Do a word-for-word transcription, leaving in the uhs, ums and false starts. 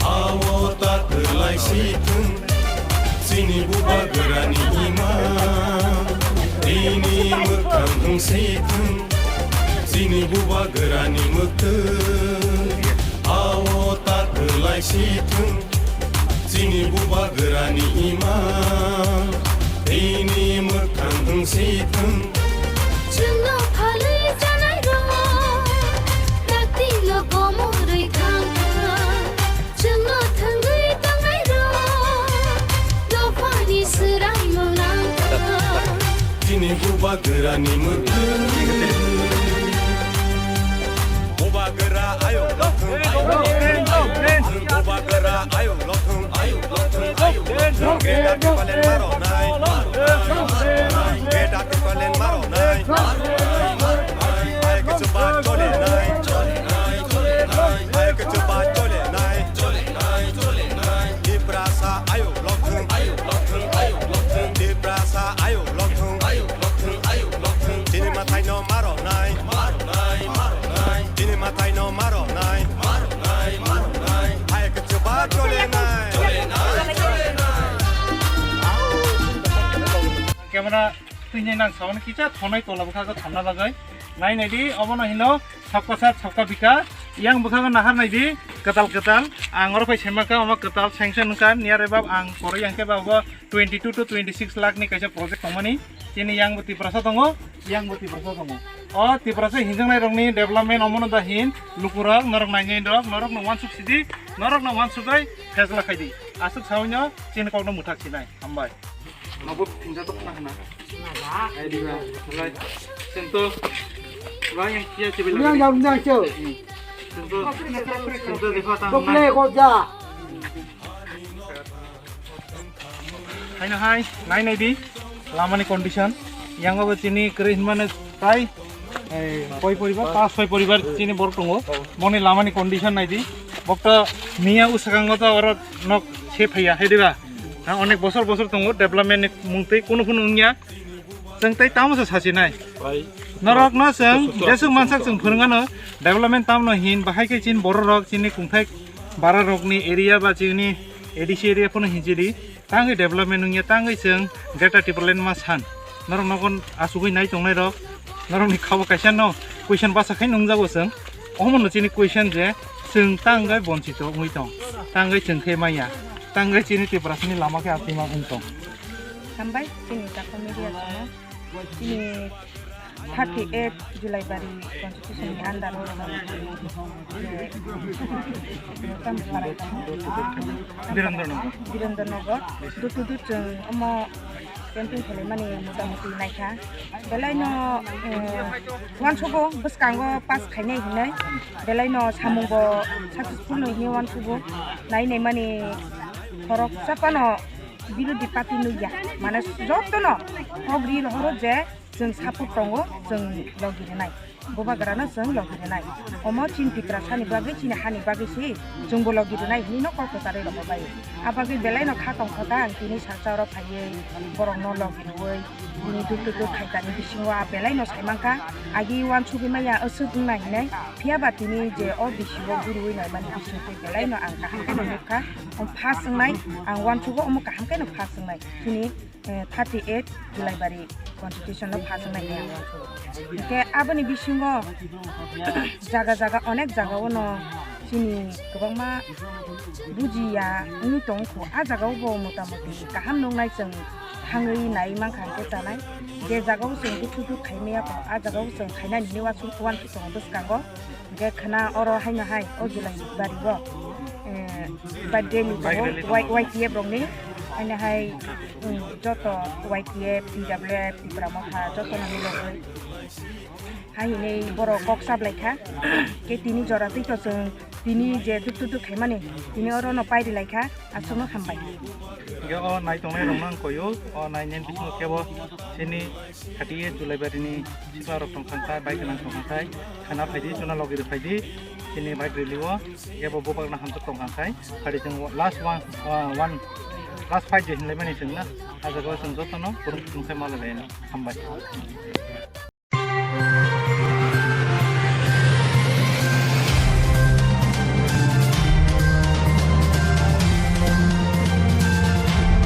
Awo ta kwlai si thung, chini bubagrani ima, tini mwkhang wng si thung, chini bubagrani mwktwng. Awo ta kwlai si thung, chini bubagrani ima, tini mwkhang wng si thung. Chwngno phalwi chanai rok, taktikno komorwi thang thang. Chwngno thwngwi tongnai rok, dophani swraimung nang thang. Chini bubagrani mwktwng. Bubagra ayuk lokthung, ayuk lokthung. Bubagra ayuk lokthung, ayuk lokthung, ayuk lokthung. Greater Tipraland maronai, maronai, maronai. Greater Tipraland maronai, maronai, maronai. Hai kichu ba cholenai, cholenai, cholenai. Hai kichu ba cholenai, cholenai, cholenai. Tiprasa ayuk lokthung, ayuk lokthung, ayuk lokthung. Tiprasa ayuk lokthung, ayuk lokthung, ayuk lokthung. Chini mwtaino maronai, maronai, maronai. Chini mwtaino maronai, maronai, maronai. Hai kichu ba cholenai, cholenai, cholenai. Camera tini nang sawan kisa thonai tola bwkha ko thomna bagwi. Nai nai di, obono hino sabka sat, sabka bika. Yang bwkha ko nahar nai di, kwtal kwtal. Ang oro phai sema ka, omo kwtal sanction wngkha, near about ang koroi yang khe ba obo twenty two to twenty six lakh ni kaisa project tongmani. Chini yang bo Tiprasa tongo, yang bo Tiprasa tongo. O Tiprasa hinjaknai rokni development omono da hin, lukurok, norok nainai rok, norok no wansuk sidi, norok no wansuk bai phesla khaidi. Aswk sawi no chini kok no mwthak sinai. Hambai. Nobo pinja to khna khna. Ai diba, lai. Sento. Lai yang kia chibil. Yang yang yang cho. Sento. Sento dekho ta. Bokle ko ja. Haino hai, nai nai di, lamani condition. Yang abo chini kwrwi hinmano tai, eh, koi poribar, pas soi poribar chini borok tongo. Boni lamani condition nai di. Bokto miya uskango to oro nok se phaiya, hai diba? Ha, onek bosor bosor tongo, development ni mungtwi kunu phunu wngya. Chwng tei tamo se sachi nai. Norok no chwng jesuk mansak chwng phwrwngano development tamno hin bahai khe chini borok rok chini kungthai bara rokni area ba chini A D C area phano hinjiri tangwi development wngya tangwi chwng Greater Tipraland ma san. Norok nogo asugwi nai tongnai rok norokni khabo kaisa no question basa khai nungjago chwng. Omo no chini question je chwng tangwi bonchito wngwi tong. Tangwi chwng khe maya. Tangwi chini Tiprasani lama khe atima wng tong. Hambai chini Chakma media channel. Chini thirty eight Julaibari constitution ni under o, eh, Birendra Nagar. Birendra Nagar. Dutu dut chwng omo campaign khwlaimani mota moti naikha. Belai no, eh, uansugo bwskango pass khainai hinwi. Belai no samung bo successful no hinwi uansugo. Nai nai mani khoroksa phano birodhi party nukya, mane jotono kok ri rohoro je chwng support tongo, chwng logi rwnai, bubagrano chwng logi rwnai. Omo chini Tiprasani bagwi, chini hani bagwi se chwngbo logi rwnai hinwi no kok kwcharwi rohor bai. A bagwi belai no kha tongkha ta ang tini salsa oro phaiwi borokno logi rwui tini duk duk duk khaitani bisingo a belai no sai mankha. Agi uansugwi maya aswk wngna hinwi, phiya ba tini je o bisingo guriwi naimani bisingtwi belai no ang kaham khe no nukha. Ang first wngnai, ang uansugo omo kaham khe no first wngnai. Chini, eh, thirty eight Julaibari constitution no first wngnai hinwi ang uansugo. Hinkhe aboni bisingo jaga jaga, onek jaga o no chini kwbangma bujiya wngwi tong kho. A jaga o bo mota moti kaham nuknai chwng thangwi nai mankha hinkhe chanai. Je jaga o chwng duk duk khai maya kho, a jaga o chwng khainani hinwi uansuk, uansuk tongo bwskango. Hingke khana oro haino hai o Julaibari o, eh, bike rally tongo, bike rally tongo. Y-, Y T F rokni. Haino hai, um, joto Y T F, T W F, Tipra Motha, jotono milogwi. Hai hinwi borok kok sablai kha. Ke tini jora twi to chwng tini je duk duk duk khaimani, tini oro no pairi lai kha. Aswkno hambai. Hingke o nai tongnai rokno ang koyo, o nai nini bisingo kebo chini thirty eight Julaibari ni sima rok tong thang kha, bai gwnang tong thang kha, khana phaidi, chuna logi rw phaidi, chini bike rally o, ebo bubak na hamjak tong thang kha, phari chwng last one, uh, one, last fight je hinlai mani chwng na, a jaga o chwng joto no kwrwng kwrwng khe ma lai lai no, hambai.